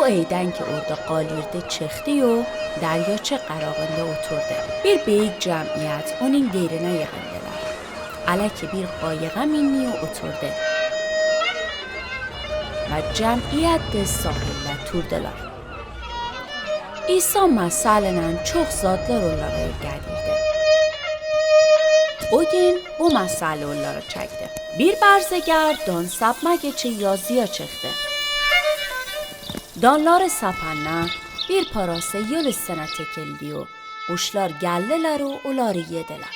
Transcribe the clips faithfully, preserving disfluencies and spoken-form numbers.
Ey, danki urda qalirdi chihti yu, daryo chi qaroganda oturdi. Bir beyik jamiyat unin derina yigildilar. Alaki bir qayıga minni yu oturdi. Va jamiyat de sahilda turdilar. İsa masalinan çoq zatlar ollara örgädirdi. O gün bu masali ollara çekdi. Bir barzegar dan sapma geçi yazıya çekdi. Danları sapanna bir parası yol üstüne tekildi yu, quşlar geldiler u oları yediler.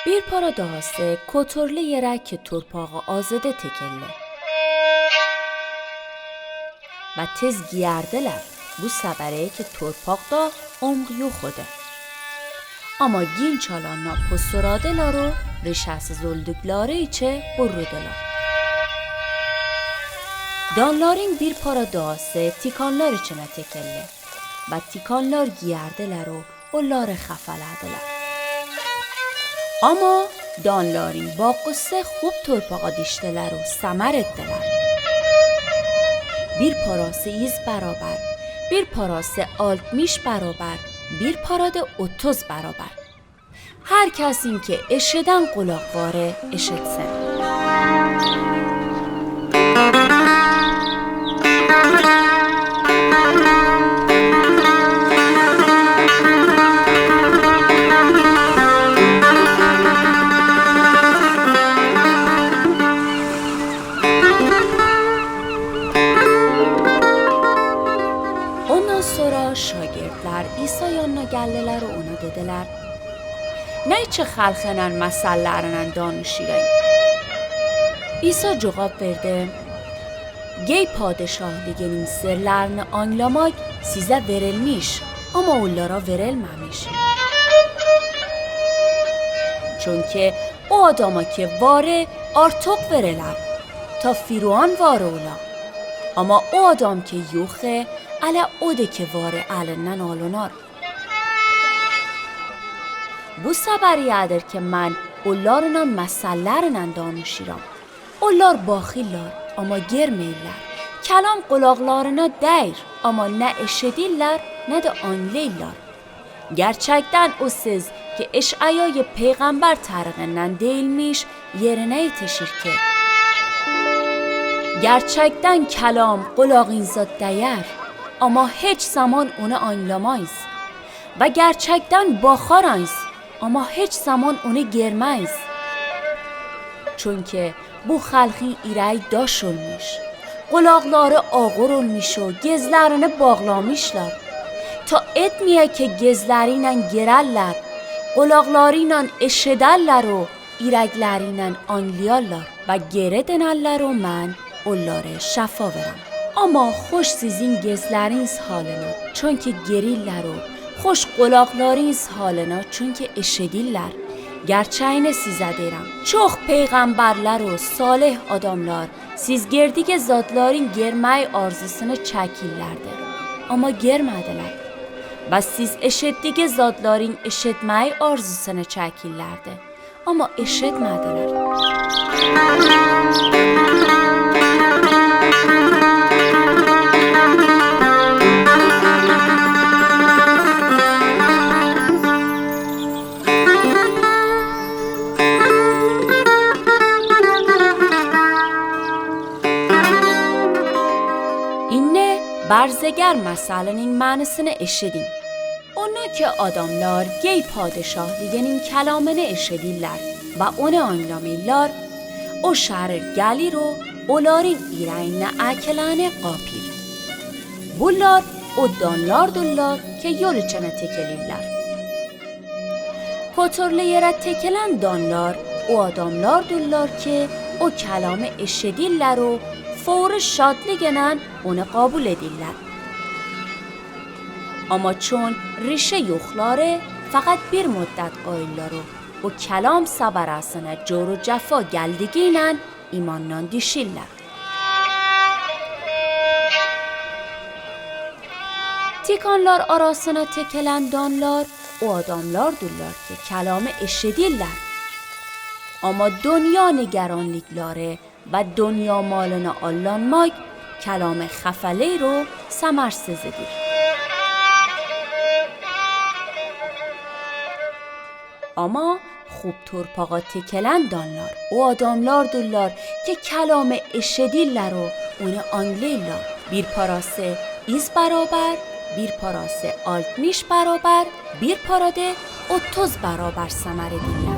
Bir para dahası kotorlu yere ki torpağı azıdı tekildi. Va tez giyerdiler, bu sefer ki torpaqda ong yoq idi. Ama ginç alanna posoradılar u rişesiz oldukları içi burrudılar. Danların bir para dahası tikanlar içine tekildi. Va tikanlar giyerdiler u oları hafalädiler. Ama danların baqısı hop torpağa dişdiler u samar etdiler. Bir parası iz barobar, bir parası altmış barobar, bir para da otuz barobar. Her kesin ki eşiden qulaq varı, eşitsin. Ondan sora şagirtler İsa yanına geldiler, ona dediler: "Neyçi halqınan masallarınan danışırayn?" İsa cogap verdi: "Gey padişahliginin sırlarını añlamak size verilmiş, ama ollara verilmemiş. Çünki o adama ki varı artıq veriler, ta firuan varı ola. Ama o adam ki yoxı, ale o de ki varı elinden alınar." Bu sefer yadır ki men ollarınan masallarınan danışıram. Ollar bahiller, ama germeyiller. Kelam qulaqlarına deyir, ama ne eşidiller, ne de añleyiller. Gerçekten o söz ki Eşayayı peyğamber tarığından deyilmiş, yerine yetişir ki: "Gerçekten kelam qulağınıza deyer, ama hiç zaman onu añlamaysız. Ve gerçekten baharayız, ama hiç zaman onu germeyiz. Çünki bu halqın ireyi daş olmuş, qulaqları ağır olmuş u gezlerini bağlamışlar. Ta etmeye ki gezlerinen gererler, qulaqlarınan eşederler u ireklerinen añlayarlar ve geri dönerler u men olları şefa verem. Ama hoş sizin gezleriniz halına, çünki geriller u hoş qulaqlarınız halına, çünki eşidiller. Gerçeğini size derim, çoq peyğamberler u salih adamlar siz gerdigi zatların germey arzısını çekillerdi, ama germediler. Ve siz eşitdigi zatların eşitmey arzısını çekillerdi, ama eşitmediler." İnne barzegar masalının manısını eşidin. Ona ki adamlar gey padişahliginin kelamını eşidiller ve onu añlamillar, o şarir gelir u oların ireynine ekileni qapir. Bullar o danlardullar ki yol içine tekililler. Kotorlu yere tekilen danlar o adamlardullar ki o kelamı eşidiller u fori şatliginen onu qabul ediller. Ama çon rişe yoxları faqat bir muddet qayıllar u o kelam sabarasına coru cefa geldiginen imandan dişiller. Tikanlar arasına tekilen danlar o adamlardullar ki kelamı eşidiller. Ama dünya nigeranlıkları ve dünya malına allanmak Kalome Jafalero Samarsezedir. Ama Juptur paga tekelendanlar o adamlardırlar ke kalome eşedillar o uni anglillar. Bir parası iz barabar, bir parası altmış barabar, bir parade otuz barabar samaredillar.